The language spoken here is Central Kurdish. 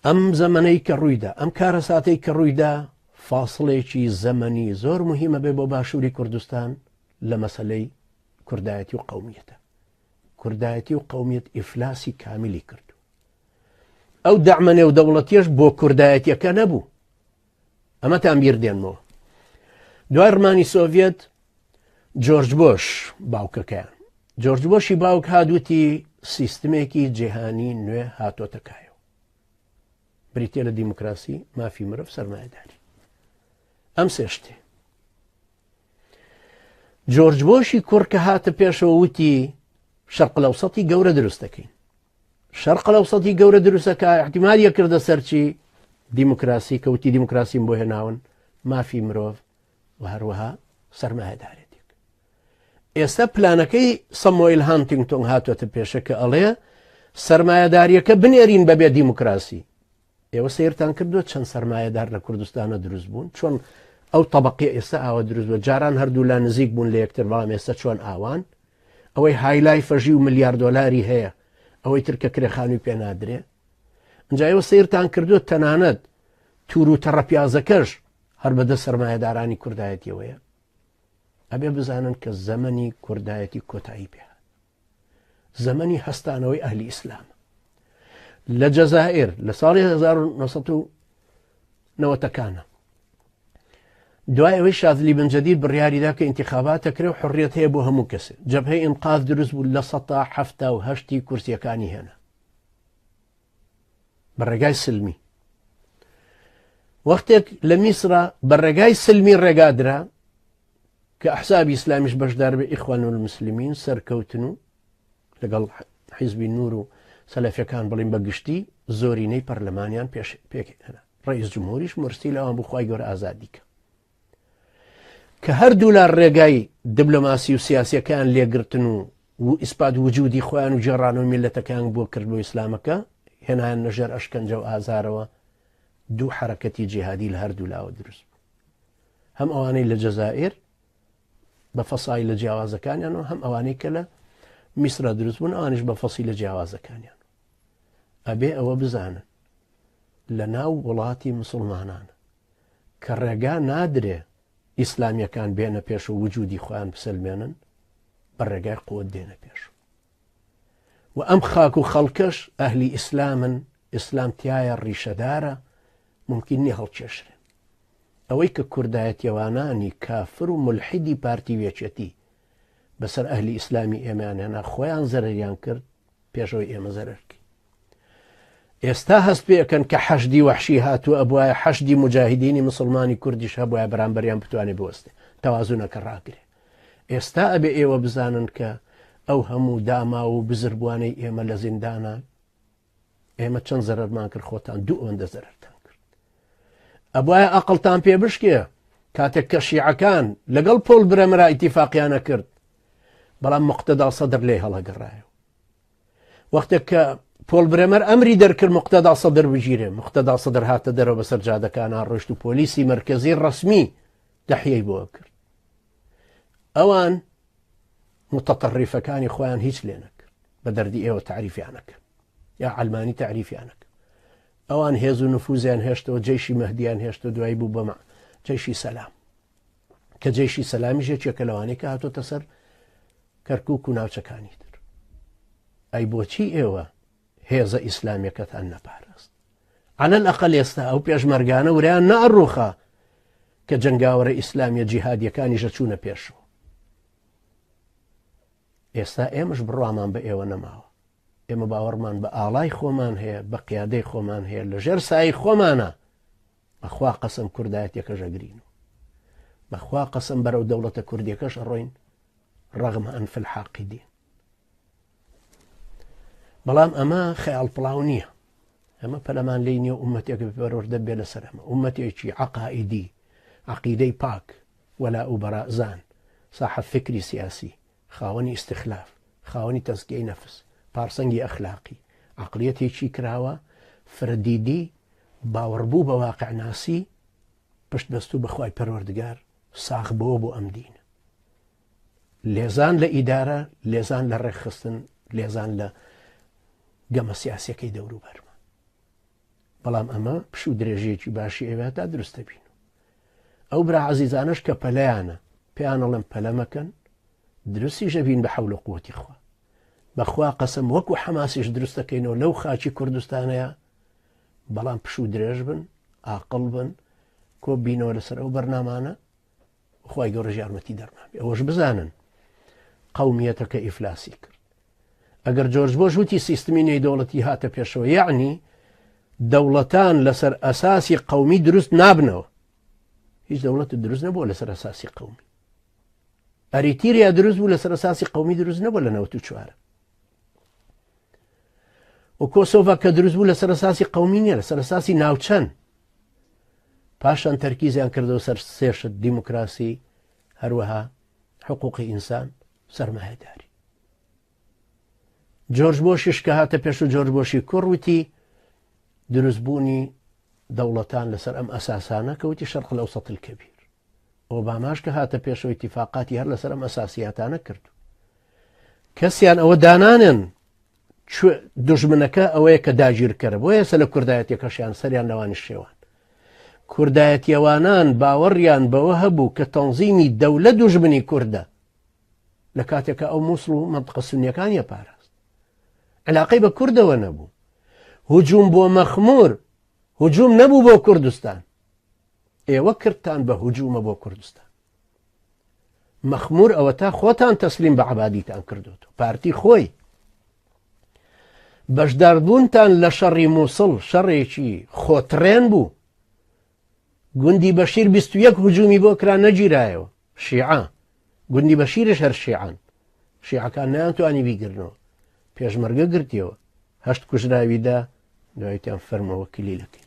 ئەم زەمەنەی کە ڕوویدا، ئەم کارەساتەی کە ڕوویدا فاسڵێکی زەمەنی زۆر مهمە بێ بۆ باشووری کوردستان لە مەسەلەی کوردایەتی و قومیەتە. کوردایەتی و قومیەت ئیفلاسی کامیلی کردو. ئەو دەعمە نێودەوڵەتیەش بۆ کوردایەتیەکە نەبوو. ئەمەتان بیر دێنمەوە. دوای ڕمانی سۆڤیەت جۆرج بۆش باوکەکەیان جۆرج بۆشی باوک هات وتی سیستمێکی جیهانی نوێ هاتۆتە کایەوە بریتە لە دیموکراسی مافی مرۆڤ سەرمایەداری ئەم سێ شتێ جۆرج بۆشی کوڕ کە هاتە پێشەوە وتی شەرق لەوسەتی گەورە دروست دەکەین شەرق لەوسەتی گەورە دروستەکە احتیمالیە کردە سەرچی دیموکراسی کەوتی دیموکراسیم بۆ هێناون مافی مرۆڤ و هەروەها سەرمایەدارێتێک. ئێستا پلانەکەی سەمۆیل هانتینگتۆن هاتووەتە پێشە کە ئەڵێ سەرمایەداریەکە بنێرین بەبێ دیموکراسی. ئێوە سیرتان کردووە چەند سەرمایەدار لە کوردستانە دروست بوون چۆن ئەو طبقی ئێستا ئاوە دروست بووە جاران هەردوو لا نزیک بوون لە یەکتر بەڵام ئێستا چۆن ئاوان ئەوەی هایلای فەژی و ملیار دۆلاری هەیە ئەوەی تر کە کرێخانوی پێ نادرێ ئینجا ئێوە سیرتان کردووە تەنانەت تور و تەڕەپیازەکەش هەر بەدەست سەرمایەدارانی کوردایەتیەوەیە ئەبێ بزانن کە زەمەنی کوردایەتی کۆتایی پێ زەمەنی هەستانەوەی ئەهلی ئیسلام لە جەزائیر لە ساڵی 1990ەکانە دوای ئەوەی شازلی بن جەدید بڕیاریدا کە ئینتخاباتە کرێ و حڕیەت هەیە بۆ هەموو کەسێ جەبهەی ئینقاذ دروست بوو لە 1970 کورسیەکانی هێنا بە ڕێگای سلمی وەختێک لە میسرا بە ڕێگای سلمی ڕێگادرا کە ئەحسابی ئیسلامیش بەشدار بێ ئیخوان المسلمین سەرکەوتن و لەگەڵ حیزبی نور و سەلەفەکان بڵین بە گشتی زۆرینەی پەرلەمانیان پێش پێکهێنا ڕئیس جمهوریش مرسی لەوان بوو خوای گەورە ئازادی کە کە هەردوولا ڕێگای دبلۆماسی و سیاسیەکەیان لێگرتن و و ئیسپات وجودی خۆیان و گێڕانەوەی میللەتەکەیان بۆ کرد بۆ ئیسلامەکە هێنایان نەژێر ئەشکەنجە و ئازارەوە دوو حەرەکەتی جیهادی لە هەردوو لاوە دروست بوو هەم ئەوانەی لە جەزائیر بە فەسای لە جیاوازەکانیان و هەم ئەوانەی کە لە میسرا دروست بوون ئەوانیش بە فەسی لە جیاوازەکانیان ئەبێ ئەوە بزانن لە ناو وڵاتی مسلمانان کە ڕێگا نادرێ ئیسلامیەکان بێنە پێش و وجودی خۆیان بسەلمێنن بە ڕێگای قوت دێنە پێش و ئەم خاک و خەڵکەش ئەهلی ئیسلامن ئیسلام تایە ڕیشەدارە ممکن نیە هەڵکێشرێن ئەوەی کە کوردایەتیەوانانی کافر و ملحیدی پارتی وێچێتی بەسەر ئەهلی ئیسلامی ئێمەیان هێنا خۆیان زەرەریان کرد پێشەوەی ئێمە زەرەر کەین ئێستا هەست پێکەن کە حەشدی وەحشی هاتوو ئەبواە حەشدی مجاهدینی مسلمانی کوردیش هەبواە بەرامبەریان بتوانێت بوەستێ تەوازونەکە ڕاگرێ ئێستا ئەبێ ئێوە بزانن کە ئەو هەموو داما و بزربوانەی ئێمە لە زیندانە ئێمە چەند زەرەرمان کرد خۆتان دوو ئەوەندە زەرەرتان کرد ئەبواە ئەقلتان پێ بشکێ کاتێک کە شیعەکان لەگەڵ پۆل برەمەرا ئیتیفاقیانە کرد بەڵام مقتەدا سەدر لێ هەڵەگەڕایەوە وەختێک کە پۆل برێمەر ئەمری دەرکرد مقتەدا سەدر بگیرێ مقتەدا سەدر هاتە دەرەوە بەسەر جادەکانا ڕۆشت و پۆلیسی مەرکەزی ڕەسمی تەحیەی بۆ کرد ئەوان متطرفەکانی خۆیان هیچ لێ نەکرد بە دەردی ئێوە تعریفیانە کرد یا علمانی تعریفیانە کرد ئەوان هێز و نفوزیان هێشتەوە جەیشی مەهدیان هێشتەوە دوایی بوو بەمە جەیشی سەلام کە جەیشی سەلامیش یەکێکە لەوانەی کە هاتۆتە سەر کەرکک و ناوچەکانی تر ئەی بۆچی ئێوە هێزە ئیسلامیەکەتان نەپاراست على الأقل ئێستا ئەو پێشمەرگانە وریان نەئەڕوخا کە جەنگاوەرە ئیسلامیە جیهادیەکانیشە چوونە پێشەوە ئێستا ئێمەش بڕوامان بە ئێوە نەماوە ئێمە باوەڕمان بە ئاڵای خۆمان هەیە بە قیادەی خۆمان هەیە لەژێر سای خۆمانە بەخوا قەسەم کوردایەتیەکەش ئەگرین و بەخوا قەسەم بەرەو دەوڵەتە کوردیەکەش ئەڕۆین ڕەغم ئەنف الحاقدین بەڵام ئەمە خەیاڵ پڵاو نییە ئەمە پەلەمان لی نییە ئومەتێک پەروەردە بێ لەسەر ئەمە ئومەتێکی عقائیدی عقیدەی پاک وەلا و بەرازان ساحە فکری سیاسی خاوەنی ئیستخلاف خاوەنی تەزکیەی نەفس پارسەنگی ئەخلاقی عقلیەتێکی کراوە فرەدیدی باوەڕبوو بە واقعناسی پشت بەستوو بە خوای پەروەردگار ساغ بۆوە بۆ ئەم دینە لێزان لە ئیدارە لێزان لە ڕێکخستن لێزان لە گەمە سیاسەکەی دەوروبەرمە. بەڵام ئەمە پشوو درێژیەکی باشی ئەوێ تا دروستە بین. ئەو برا عەزیزانەش کە پەلەیانە پێیان ئەڵێم پەلە مەکەن دروستیش ئەبین بە حەول و قوتی خوا. بەخوا قەسەم وەکو حەماسیش دروست دەکەینەوە لەو خاکی کوردستانەیە بەڵام پشوو درێژ بن ئاقڵ بن کۆ بینەوە لەسەر ئەو بەرنامانە خوای گەورەش یارمەتی دەرمان بێ ئەوەش بزانن قومیەتەکە ئیفلاسی کرد ئەگەر جۆرج بۆش وتی سیستمی نێودەوڵەتی هاتە پێشەوە یعنی دەوڵەتان لەسەر ئەساسی قومی دروست نابنەوە هیچ دەوڵەت دروست نەبووە لەسەر ئەساسی قومی ئەریتیریا دروست بوو لەسەر ئەساسی قومی دروست نەبوو لە 94 و کۆسۆڤا کە دروست بوو لەسەر ئەساسی قومی نییە لەسەر ئەساسی ناوچەن پاشان تەرکیزیان کردەوە سەر سێ شت، دیموکراسی، هەروەها حقوقی ئینسان، سەرمایەداری. جۆرج بۆشیش کە هاتە پێش و جۆرج بۆشی کوڕ وتی دروستبوونی دەوڵەتان لەسەر ئەم ئەساسانە کەوتی شەرق الأوسط الكبیر. ئۆباماش کە هاتە پێشەوە ئیتیفاقاتی هەر لەسەر ئەم ئەساسیاتانە کرد. کەسیان ئەوە دانانێن دوژمنەکە ئەوەیە کە داگیرکەرە بۆیە سە لە کوردایەتەکەشیان سەریان لەوانی شێوان کوردایەتیەوانان باوەڕیان بەوە هەبوو کە تەنزیمی دەولە دوژمنی کوردە لە کاتێکە ئەو مووسڵ و منطقە سونیەکانیە پاراست علاقەی بە کوردەوە نەبوو هجوم بۆ مەخمور هجوم نەبوو بۆ کوردستان ئێوە کردتان بە هجومە بۆ کوردستان مەخمور ئەوەتا خۆتان تەسلیم بە عەبادیتان کردوتەوە پارتی خۆی بەشداربوونتان لە شەڕی مووسڵ شەڕێکی خۆتڕێن بوو گوندی بەشیر 21 هجومی بۆ کرا نەگیرایەوە شیعە گوندی بەشیرش هەر شیعان شیعەکان نەیانتوانی بیگرنەوە پێشمەرگە گرتیەوە هەشت کوژراویدا دوایتیان فەرمەوە کلیلەکەی.